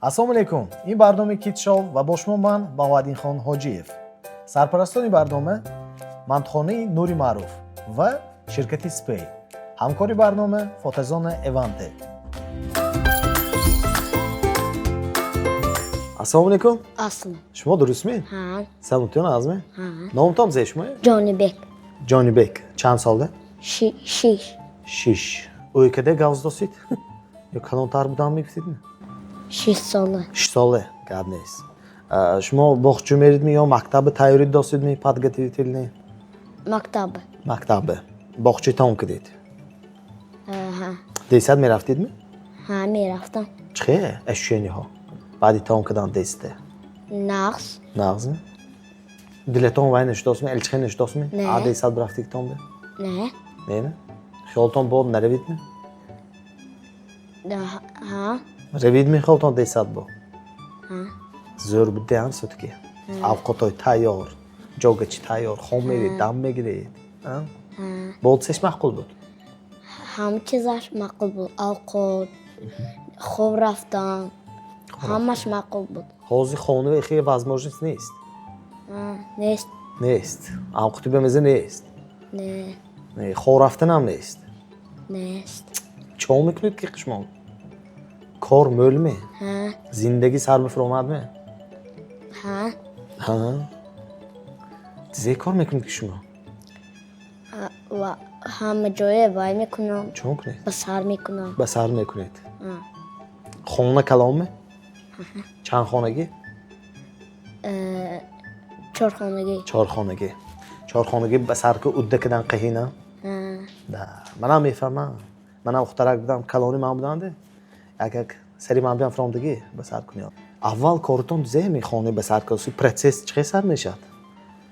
Ассалому алайкум, ин барномаи Kids Show ва бо шумо ман, Баҳоаддинхон Ҳоҷиев. Сарпарастони барнома мантухонаи Нури Маъруф ва ширкати Спей, ҳамкори барнома фотозона Эванте. Ассалому алайкум. Аслом. Шумо дурустме? Ҳа. Саломатиён азме? Ҳа. Номтон зе шумо? Ҷонибек. Ҷонибек чанд сола? 6. 6. Ӯйкаде гавз досид ё калонтар будан мегуфтидми? 6 сола. 6 сола, гап нест. Шумо боғча меридми ё мактаби тайёрӣ досидми, подготовительный? Мактаб. Мактаби боғча тамом кардед? Ҳа. Десад мерафтидми? Ҳа, мерафтам. Чӣ хел ощущение ҳо баъди тамом кардан десите? Нағз. Нағзми? Дилатон вай нашудостми, элчихе нашудостми? Не. А десад бирафтигитон бе? Не. Неме, хиёлтон бод наравидми? Ҳа. Равидми хиёлтон десад бо? Ҳа. Зӯр будеам всё-таки, авқотҳои тайёр, ҷогачи тайёр, хом меред, дам мегиред. Бод сеш маъқул буд? Ҳама чизаш маъқул буд, авқот, хоб рафтан, ҳамаш маъқул буд. Ҳозир хона хеле возможность нест? Нест. Нест, авқоти бемаза нест? Не. Не, хоб рафтанам нест? Нест. Чо мекунед ки шумо? Кор мӯлме? Ҳа. Зиндагӣ сар бифуромадме? Ҳа. Ҳа, зе кор мекунед ки шумо? Ва ҳама ҷое вай мекунам. Чо мекунед? Ба сар мекунам. Ба сар мекунед. Хона калонме? Чанд хонагӣ? Чорхонагӣ. Чорхонагӣ. Чорхонагӣ ба сар ку удда кадан қаҳина. Да, манам мефаҳмам, манам ухтарак будам, калони ман буданде, як як сари ман биям фуромдагӣ ба сар кунӣ. Аввал корутон зе мехони ба сар кунӣ, процесс чӣ хел сар мешавад?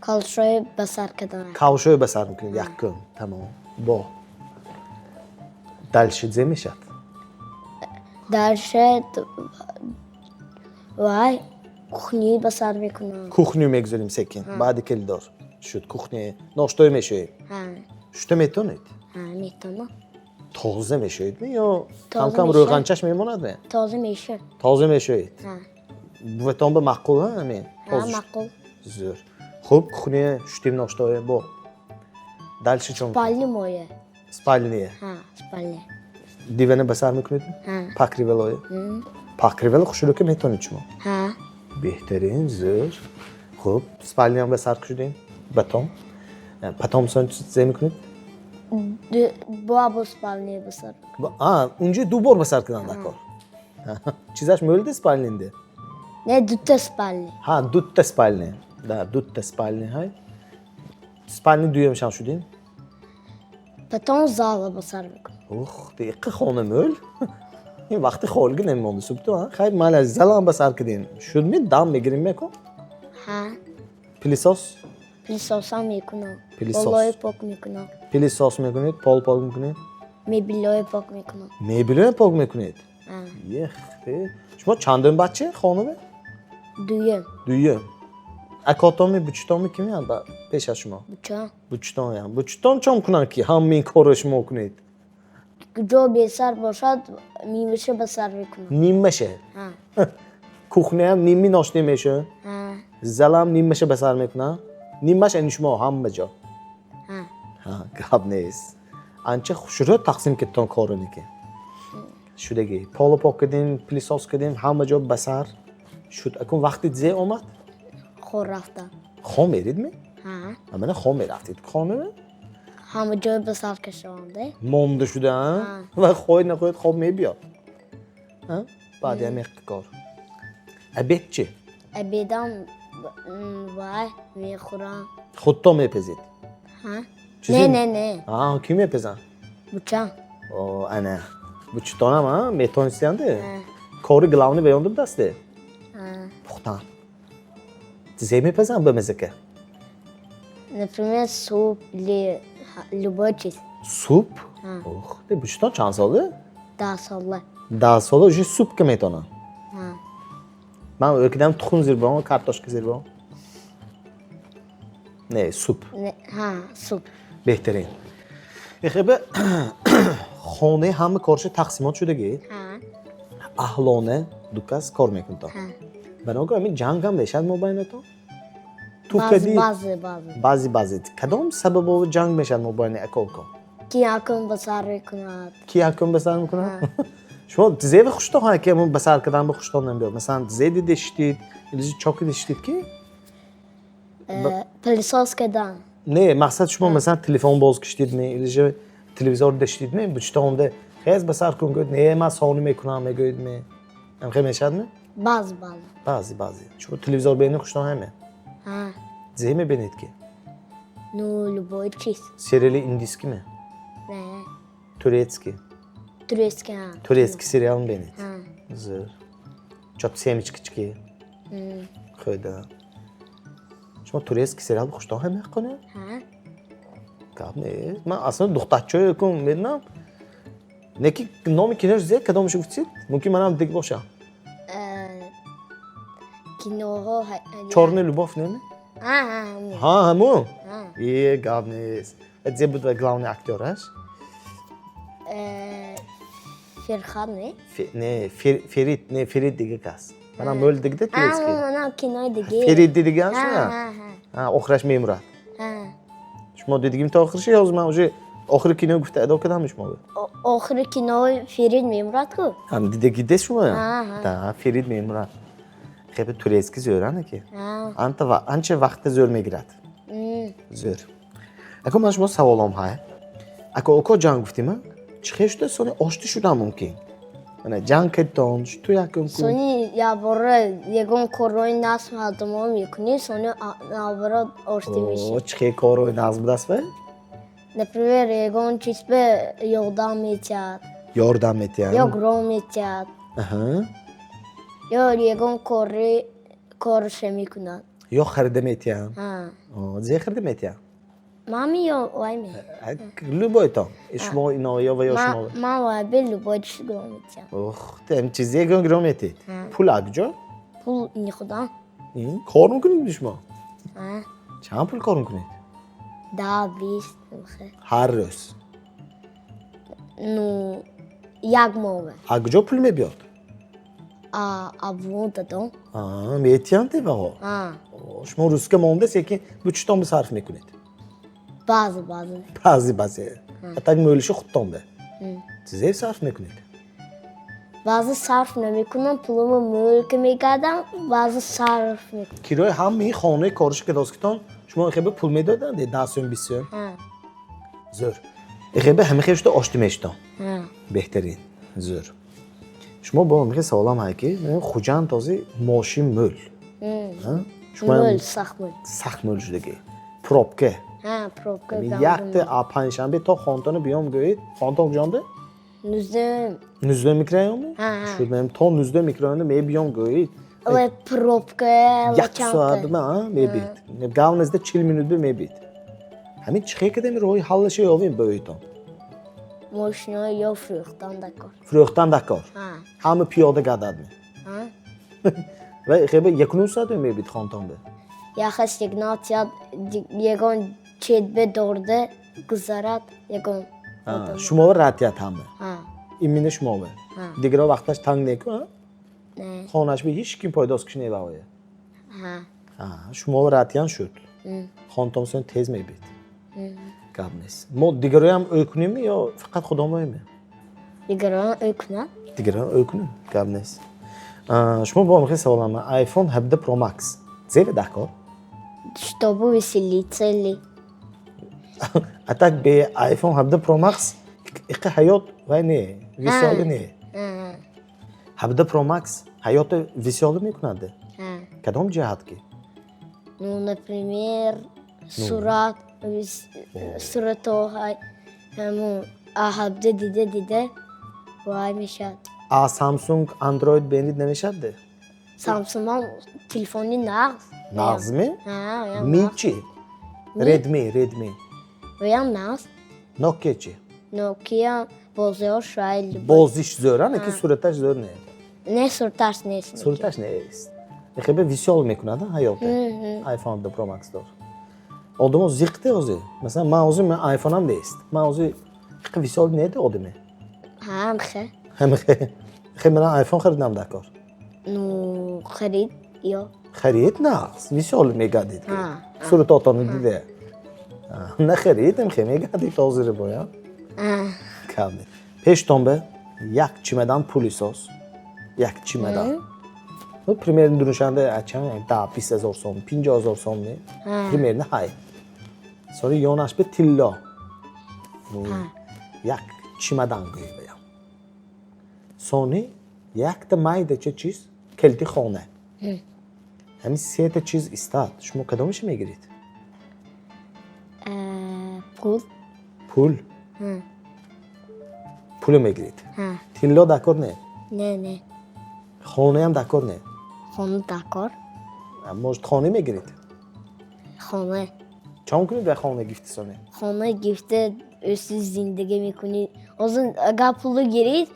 Калшои ба сар кардан. Кавшои ба сар мекунед якум, тамом. Бо дальше зе мешавад? Дальше вай кухни ба сар мекунам. Кухню мегузорем секин, баъди коридор шуд, кухня, ноштоӣ мешӯем. Ҳа. Шута метавонед? Ҳа, метавонам. Тоза мешӯедми ё Тоза камкам мешавад. рӯғанчаш мемонадме? Тоза мешавад. Тоза мешӯед? Ҳа. Буватон ба маъқул ҳамин? Ҳа, маъқул. Зӯр. Хуб, кухня шутим, ноштоя, бо дальше чон? Спальни моя. Спальня? Ҳа, спальня. Дивана ба сар мекунед? Ҳа. Покрывало е? Покрывало хушрӯ ки метавонед шумо? Ҳа. Беҳтарин, зӯр. Хуб, спальня ам ба сар кушудем, батом, потом сон зе мекунед? Бо спальня ба сар. А унҷо ду бор ба сар кардан дар кор, чизаш мӯлди спальня нде? Не, дута спальня. Ҳа, дута спальня, да, дута спальня. Ҳай, спальня дуюмшам шудем. Потом зала ба сар мекунам. Ух, иққа хона мӯл, ин вақти холигӣ намемонди субту. Хайр, майли, залам ба сар кардем, шудми, дам мегирем меко? Ҳа. Пылесос? Пылесос ам мекунам. Пылесос. Полои пок мекунам. Пылесос мекунед, пол пок мекунед? Мебелои пок мекунам. Мебелоям пок мекунед? Ҳа. Ехте, шумо чандум бача хонаве? Дуюм. Дуюм. Акотоми, бучитоми кимиянд пеш аз шумо? Буча. Бучитоням. Бучитон чон кунанд ки ҳамин корро шумо кунед? Куҷо бесар бошад, нимаша ба сар мекунам. Ниммаше? Ҳа. Кухня ям нимми ношта мешавад? Ҳа. Залам ниммаша ба сар мекунам, ниммаш ани шумо, ҳама ҷо? Ҳа. Ҳа, гап нест, анча хушрӯ тақсим кардтон короне ки шудагӣ. Поло пок кардем, пылесос кардем, ҳама ҷо ба сар шуд. Акун вақти зе омад? Хор рафтам. Хом меридми? Ҳа. Мана хом мерафтед хонава? Ҳама ҷой ба сар кашонда. Монда шуда ва хоҳед нахоҳед хоб мебиёд баъди ҳамин кор. Обед чӣ? Обед ам вай мехӯрам. Худтон мепезед? Ҳа. Чизе? Не, не, не. Кӣ мепезанд? Буча. О, ана бучитонам метонистиянде. Ҳа. Кори главный баён будасте. Ҳа. Пухтан зе мепазанд ба мезака? Например, суп или любой чиз. Суп? Ҳа. Ух ты, бучитон чанд сола? 10 сола. 10 сола уже суп ка метонанд? Ҳа. Ман ӯкидам тухм зирбон, картошка зирбон, не суп. Не, ҳа, суп. Беҳтарин. Эхеба, хонаи ҳама корша тақсимот шудагӣ? Ҳа. Аҳлона ду кас кор мекунед. Баногоҳ ҳамин ҷанг ҳам мешавад мобайнатон? Ту Баъзе. Кади? Баъзе, баъзе. Баъзе, баъзе. Кадом сабабо ҷанг мешавад мобайни ака уко? Ки якум ба сар мекунад. Ки якум ба сар мекунад? Шумо зеби хуштон ҳа, ки ҳамун ба сар кардан ба хуштон намебиёд? Масалан, зе диде шитид или чо ки шитид ки? Пылесос кардан. Не, мақсад, шумо, масалан, телефон боз киштид ме или же телевизор дештид ме, бучтонде хез, ба сар кун, гӯед, не, ман сони мекунам, мегӯед ме? Ҳамхел мешавад ме? Баъзе, баъзе. Баъзе, баъзе. Шумо телевизор бинед хуштон ҳаме? Ҳа. Зе мебинед ки? Ну, любой чиз. Сериали индийский ме? Не. Турецкий? Турецкий, ҳа. Турецкий сериал мебинед? Ҳа. Зӯр. Чот семечкички хӯда. Шумо турецкий сериал хуштон ҳаме, ҳаққоне? Ҳа. Гап нест. Ман аслан духтарчаё кун медонам, не ки номи кинош зе, кадомашо гуфтед, мумкин манам диг бошам. Киноҳо. Чёрная любовь неме? Ҳа, ҳа, ҳамун. Ҳа, ҳамун. Ҳа. Е, гап нест. Зе буд ва главный актёраш? Ферхад, не? Не, Ферид не, Ферид дига кас. Манам мӯл дигда турецкий. Манам кинои диге. Ферид дидиган. Ҳа. Шуна. Ҳа, ҳа. Охираш мемурад. Ҳа. Шумо дидигим то охириша ё ман уже охири кино гуфта адо кардам шумо? Охири кинои Ферид мемурад ку. Ҳам дидагиде шумо? Ҳа. Да, Ферид мемурад. Хеле турецкий зӯране ки. Ҳа. Анта ва анча вақта зӯр мегирад. Зӯр. Ако, ман шумо саволом ҳай. Ако око ҷанг гуфтима, чӣ хел шуда сони оштӣ шудан мумкин? Мана, ҷанг кардон, ту якум кун. Сони якбора ягон корҳои нағз мардумон мекунӣ, сони наоборот оштӣ мешавӣ. О, чӣ хел корҳои нағз будаст вай? Например, ягон чиз бе ёрдам метиҳад. Ёрдам метиҳад. Ё гром метиҳад. Ё ягон кори корша мекунад. Ё харида метиҳам. Ҳа. О, зе харида метиҳам? Мами ё вай ме? Любойтон. Шумо ино ё ва ё шумо. Ман вай бе любой чиз гром метиҳам. Ох, тем чизе гром метиҳед. Пул аз куҷо? Пул ини худам. Ин, кор мекунед шумо? Ҳа. Чанд пул кор мекунед? 10, 20. Ҳар рӯз? Ну, як моҳ. Аз куҷо пул мебиёд? Абвон дадом. Метиҳанд деваҳо? Ҳа. Шумо рӯзка монда, секин бу читон сарф мекунед? Баъзе, баъзе. Баъзе, баъзе. А так мӯлиши худтон бе чизе сарф мекунед? Баъзе сарф намекунам, пулумо мӯлка мегардам, баъзе сарф мекунам. Кирои ҳамаи хонаи кориши кадоскитон шумо хебе пул медоданд, 10 сӯм, 20 сӯм? Ҳа. Зӯр. Хебе ҳама хел шуда оштӣ мешудон? Ҳа. Беҳтарин, зӯр. Шумо бо михе саволам ҳай, ки Хуҷанд този мошин мӯл. Шумо Мӯл, сахт мӯл. Сахт мӯл шудагӣ, пробка. Ҳа, пробка. Якта панҷшанбе то хонтона биём гӯед, хонтон куҷонда? 19. 19 микрорайонми? Ҳа. Шуд, то 19 микрорайонда мебиём гӯед. Ва пробка. Як соат мебид, гавназда 40 минут мебид. Ҳамин чӣ хел кардем, роҳи ҳаллаша ёбем ба ӯйтон? Мошино ё фурӯхтан дакор. Фурӯхтан дакор? Ҳа. Ҳама пиёда гардадми? Ҳа. Ва хебе 1,5 соат мебид хонтонда? Яха сигнал тиёд, ягон четбе дорда гузарад ягон. Шумова радият ҳама? Ҳа. Именно шумова? Ҳа. Дигаро вақташ танг неку? Не. Хонаш би ҳеч ким пайдост киш невавоя? Ҳа. Шумова радиян шуд, хонтонсон тез мебид, гап нест. Мо дигароям ӯ кунем ё фақат худомоеме? Дигарон ӯ кунад. Дигарон ӯ кунем, гап нест. Шумо бо михе саволам: iPhone 17 Pro Max зере дакор? Чтобы веселиться ли? А так бе iPhone 17 Pro Max иқа ҳаёт вай не, весёлый не. 17 Pro Max ҳаёто весёлый мекунад? Кадом ҷиҳат ки? Ну, например, сурат, суратҳо ҳамун а 17 дида дида вай мешавад. А Samsung, Android бенид намешавад де? Самсунгам телефони нағз. Нағзми? Ҳа. Mi чи? Redmi, Redmi? Ваям нағз. Nokia чи? Nokia бозиҳо шояд. Бозиш зӯра, не ки сураташ зӯр не? Не, сураташ нест. Сураташ нест. Хебе весёлый мекунад ҳаёте iPhone 17 Pro Max дор одамо зиқте ҳозир. Масалан, ман ҳозир, ман iPhoneам нест, ман ҳозир весёлый неде одаме. Ҳамхе. Ҳамхе. Хе, мана айфон харидам дар кор. Ну, харид ё. Харид нағз, мисол мегардид. Ҳа. Суратотонро диде. Нахаридем, хе мегардид ҳозири боя. Кам не. Пештон бе як чимадан пули соз. Як чимадан. Ну, примерно дунушанда ачан 10-20 ҳазор сом, 50 ҳазор сом не? Примерно ҳай. Сони ёнаш бе тилло. Як чимадан гӯй баям. Сони якта майдача чиз, калити хона. Ҳамин сета чиз истад. Шумо кадомиша мегиред? Пул. Пул? Пуло мегиред? Ҳа. Тилло дакор не? Не, не. Хонаям дакор не? Хона дакор. Может, хона мегиред? Хона. Чон кунед ба хона гифти соне? Хона гифта ӯзи зиндагӣ мекунӣ. Ҳозир агар пуло гирид,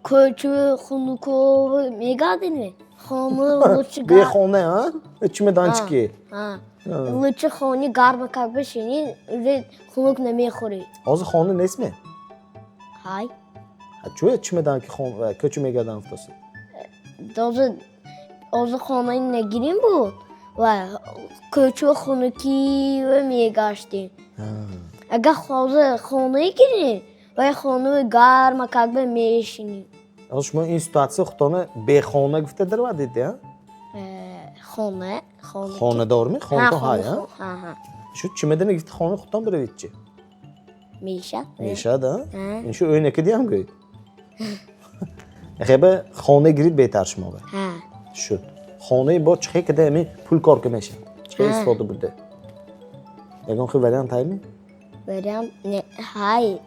кӯча хунуко мегардинӣ. Хона лучше Бе хона, а? Чимаданчики? Ҳа. Лучше хони гарма как бишинӣ, уже хунук намехӯрӣ. Ҳозир хона нестме? Ҳай. Чӯ чимадан ки кӯча мегардан гуфтоси? Ҳозир ҳозир хонаи нагирим буд ва кӯча хунукӣ мегаштем. Агар ҳозир хонае гирем, вай хонаи гарма как бы мешинем. Ҳозир шумо ин ситуация худтона бехона гуфта даровардед, а? Хона, хона. Хонадорми? Хонатон ҳай, а? Ҳа, ҳа. Шу чимадана гифта хона худтон биравед чи? Мешад. Мешад, а? Ҳа. Ин шу ӯйнакидиам гӯед. Хеба хона гирид беҳтар шумо ба. Ҳа. Шуд. Хонаи бо чихе када ами пул кор ка мешавад? Чихе истифода бурда? Ягон хел вариант ҳайми? Вариант не, ҳай.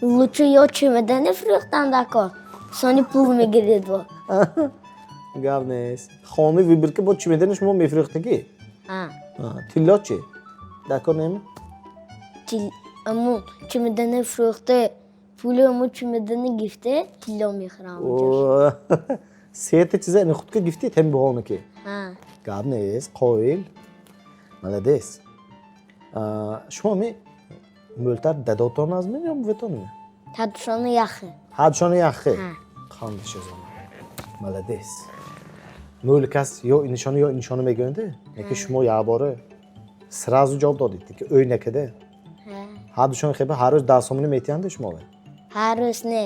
Лучше ё чемодане фурӯхтан дакор. Сони пул мегирид бо. Гап нест. Хонаи выбор ка бо чемодани шумо мефурӯхтагӣ? Ҳа. Тилло чи? Дакор неми? Аму чемодане фурӯхта, пули аму чемодане гирифта, тилло мехӯрам. Сета чиза ини худка гифтед ҳами буҳона ки. Ҳа. Гап нест, қоил. Молодец. Шумо ми мӯлтар дадотон аз мен ё буватон? Ҳардушона яхе. Ҳардушона яхе. Ҳа. Қандишазона. Молодец. Мӯл кас ё инишона, ё инишона мегӯянде, яки шумо якбора сразу ҷавоб додед, ки ӯй накаде. Ҳа. Ҳардушон хеба ҳар рӯз 10 сомонӣ метиҳанде шумо? Ҳар рӯз не.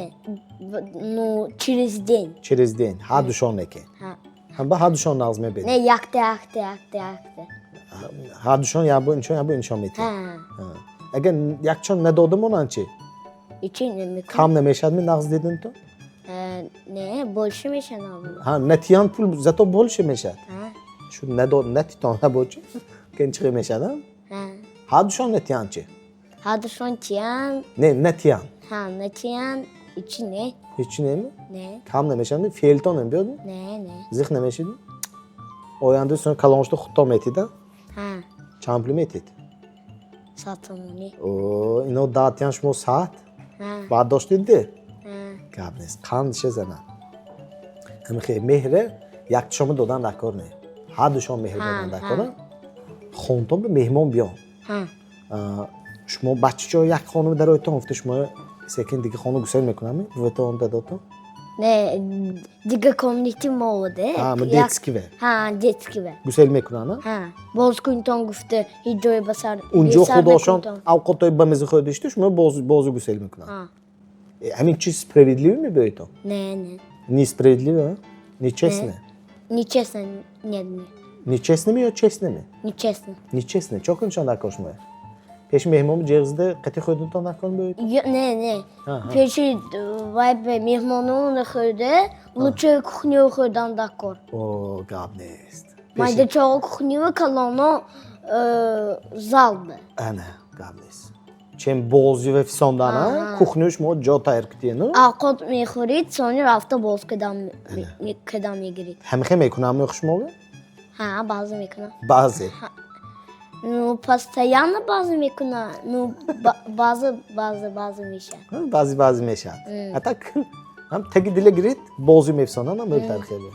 Ну, через день. Через день. Ҳардушон неке. Ҳа. Ҳам ба ҳардушон нағз мебинед. Не, якта, якта, якта, якта. Ҳардушон як бо иншон, як бо иншон метиҳанд. Ҳа. Агар якчон надода монанд чи? Ичи намекунам. Кам намешавад ми нағз дидин ту? Не, больше мешавад. Ҳа, натиян пул зато больше мешавад. Ҳа. Шу надод натитон набочи. Кен чиқи мешавад, а? Ҳа. Ҳардушон натиян чи? Ҳардушон тиян. Не, натиян. Ҳа, натиян. Ичи не. Ҳечи неми? Не. Кам намешавад? Феълтон намебиёд? Не, не. Зиқ намешид? Оянда сон калоншуда худтон метида? Ҳа. Чанд пул метид? 100 сомонӣ. О, ино 10 тиян, шумо 100? Ҳа. Баъд доштед де? Ҳа. Гап нест. Қандиша занад. Ҳамихе меҳре якшома додан дар кор не. Ҳардушон меҳр додан дар кор. Хонтон ба меҳмон биён. Ҳа. Шумо бачачо як хона даройтон гуфта, шумо секин дига хона гусел мекунам буватон, дадотон? Не, дига комнати мо де. Ҳа, детский ве. Ҳа, детский ве. Гусел мекунанд? Ҳа. Боз кунтон гуфта, ҳеҷ ҷое ба сар. Унҷо бесар худошон накунтон. авқотҳои ба мези хӯрдишти, шумо бозу гусел мекунанд. Ҳа. Ҳамин чиз справедливо мебиёитон? Не, не. Несправедливо, а? Нечестно? Нечестно, нет, не. Нечестно ми ё честно ми? Нечестно. Нечестно. Чо куншон дар кор шумо? Пеши меҳмон ҷеғ зада қатӣ хӯрдинтон дар кор биёед? Не, не. Пеши вай бе меҳмоно нахӯрда, лучше кухня хӯрдан дар кор. О, гап нест. Майдачоға кухня, калоно зал бе. Ана, гап нест. Чем бозӣ ва фисондан, а? Кухня шумо ҷо тайёр кутиену? Авқот мехӯрид, сони рафта боз кадам мегирид. Ҳамихе мекунам шумо? Ҳа, баъзе мекунам. Баъзе. Ну, постоянно баъзе мекунам. Ну, баъзе, баъзе, баъзе мешавад. Баъзе баъзе мешавад. А так ҳам таги дила гирид, бозӣ мефисонанд, ам ӯлтар хеле.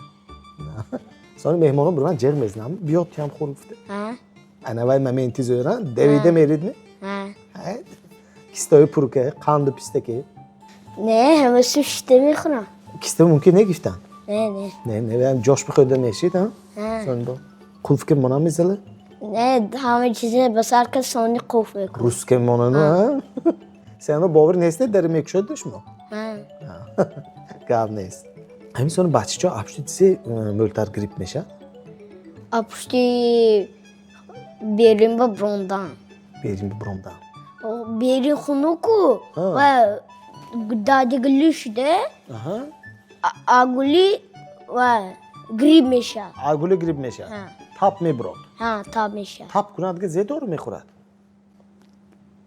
Сони меҳмонон бурман ҷеғ мезанам. Биё тиям хӯр гуфта. Ҳа? Ана вай моменти зӯран, давида мерид ми? Ҳа. Кистои пурка, қанду пистаки. Не, ҳамашу шишта мехӯрам. Киста мумкин негифтан? Не, не. Не, не, ҷош бихӯрда мешид, а? Ҳа. Сони бо қулф ки монам мезала? Не, ҳама чизе ба сар ка сони қулф мекунад. Руске монану, а? Сено бовар нест, дар мекушод шумо? Ҳа. Гап нест. Ҳамин сони бачачо апшти чизе мӯлтар грипп мешавад? Апушти берин ба брондан. Берин ба брондан. Берин хунуку ва дади гулӣ шуда, агули ва грипп мешавад. Агули грипп мешавад. Тап мебурод. Ҳа, тап мешавад. Тап кунад ки зе дору мехӯрад?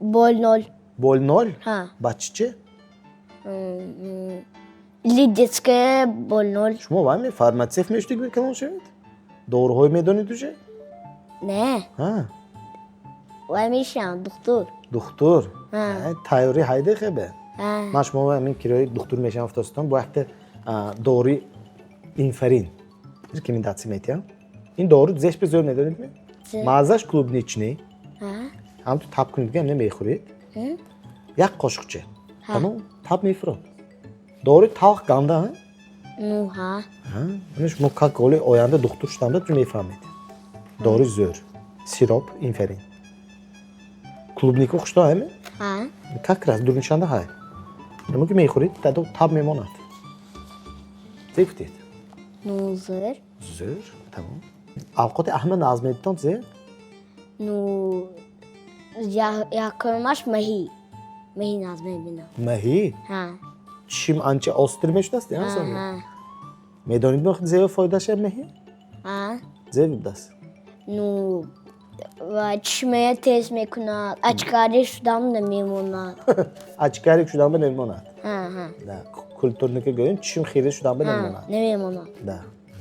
Бол нол. Бол нол? Ҳа. Бачи чӣ? Или детская бол нол. Шумо вай фармацевт мешудед калон шавед? Доруҳое медонед уже? Не. Ҳа. Вай мешавам духтур. Духтур? Ҳа. Тайёрӣ ҳайде хебе? Ҳа. Ман шумо ҳамин кирои духтур мешавам фтостон бо якта дори инфарин рекомендация метиҳам. Ин дору зеш бе зӯр медонед ми? Маззаш клубничный. Ҳам ту тап кунед гам намехӯред. Як қошуқча. Тамом, тап мефурод. Дори талх ганда, ҳа? Ну, ҳа. Ҳа, ин шумо как оли оянда духтур шуданда ту мефаҳмед. Дори зӯр. Сироп инфарин. Клубника хушто ҳами? Ҳа. Как раз дурнишанда ҳай. Намо ки мехӯред, дадо таб мемонад. Зе гуфтед? Ну, зӯр. Зӯр, тамом. Авқоти аҳма назм медитон зе? Ну, якумаш маҳӣ. Маҳӣ назм мебинам. Маҳӣ? Ҳа. Чим анча остр мешудаст, я сон? Ҳа. Медонед мо зе фоидаша маҳӣ? Ҳа. Зе будаст. Ну, ва чишмая тез мекунад, очкарик шудам намемонад. Очкарик шудам намемонад. Ҳа, ҳа. Да, культурника гӯем, чишм хира шудам намемонад. Намемонад. Да,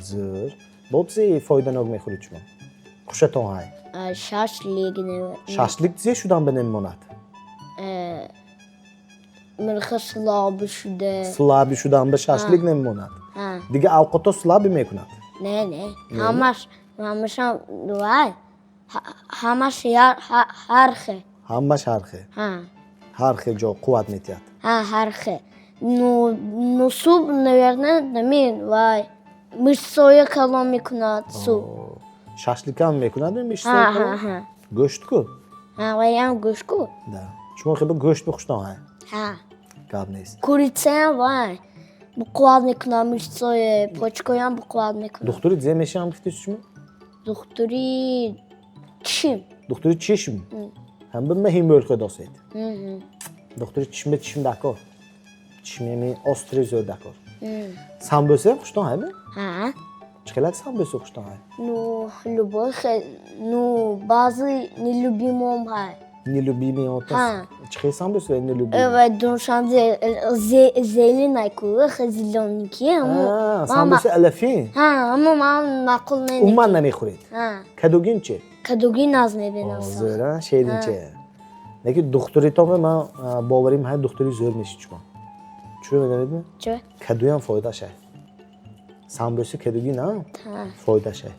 зӯр. Бо зе фоиданок мехӯред шумо? Хушатон ҳай? Шашлик. Шашлик зе шудам намемонад? Мирха слабый шуда. Слабый шудам ба шашлик намемонад. Дига авқото слабый мекунад? Не, не. Ҳамаш, ҳамашам вай. Ҳамаш ҳар хел. Ҳамаш ҳар хел. Ҳа. Ҳар хел ҷо қувват метиҳад. Ҳа, ҳар хел. Ну, ну суп, наверное, намин вай. Мышцоя калон мекунад суп. Шашликам мекунад мышцоя калон? Ҳа, ҳа. Гӯшт ку? Ҳа, вайам гӯшт ку. Да. Шумо хеле гӯшт бихӯштон ҳай? Ҳа. Гап нест. Курицаям вай. Бақувват мекунад мышцоя, почкоям бақувват мекунад. Духтури зе мешавам гуфтед шумо? Духтури чишм. Духтури чишм? Ҳам ба маҳим мӯлхӯ досед. Духтури чишм чишм дакор. Чишмеми остри зӯр дакор. Самбӯса хуштон ҳайми? Ҳа. Чӣ хелак самбӯса хуштон ҳай? Ну, любой хел, ну, баъзи нелюбимом ҳай. Нелюбимый отас. Чӣ хел самбӯса нелюбимый? Ва дуншанзе зеленай ку, зелёненький. Самбӯса алафин? Ҳа, аммо ман маъқул не. Умуман намехӯред? Ҳа. Кадугин чӣ? Кадугин наз мебинам. Зӯр, шерин чӣ? Лекин духтуритоме ман боварим ҳай духтури зӯр мешид шумо. Чӯ медонедми? Чӣ? Кадуям фоидааш ҳай. Самбӯси кадугин, а? Фоидааш ҳай.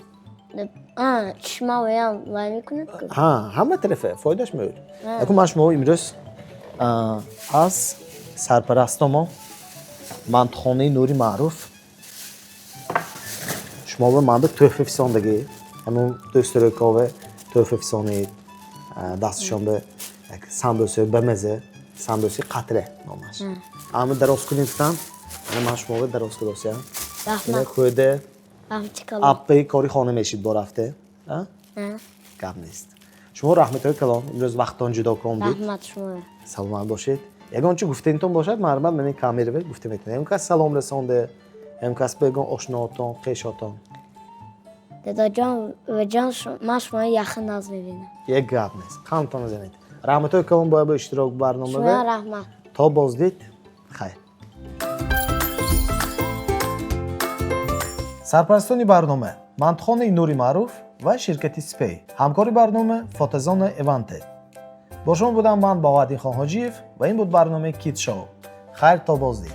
Чишма ваям вай мекунад ку? Ҳа, ҳама тарафа фоидааш меояд. Акун ман шумо имрӯз аз сарпарастомо мантухонаи Нури Маъруф шумо ба ман ба тӯҳфа фисондагӣ, ҳамун дӯстрӯкове тӯҳфа фисонид, дастшон ба як самбӯса ба маза, самбӯси қатре номаш. Ама дароз кунем гуфтам, ана ман шумо ба дароз кудосиям. Раҳмат. Хӯрда Раҳмати калон. Аппаи кори хона мешид бо рафте. Гап нест. Шумо раҳматҳои калон, имрӯз вақттон ҷудо кардид. Раҳмат шумо. Саломат бошед. Ягон чӣ гуфтанитон бошад, марҳамат, ман ин камера гуфта метавонед. Ягон кас салом расонде, ягон кас ба ягон ошноотон, қешотон. Дадаҷон ва ҷон, ман шуморо яхин наз мебинам. Як гап нест. Қандтон занед. Раҳматҳои калон бояд бо иштирок барнома. Шумо раҳмат. То боздид, хайр. Сарпарастони барнома мантухонаи Нури Маъруф ва ширкати Спей. Ҳамкори барнома фотозона Эванте. Бо шумо будам ман, Баҳоаддин Хонҳоҷиев, ва ин буд барномаи Кид Шоу. Хайр, то боздид.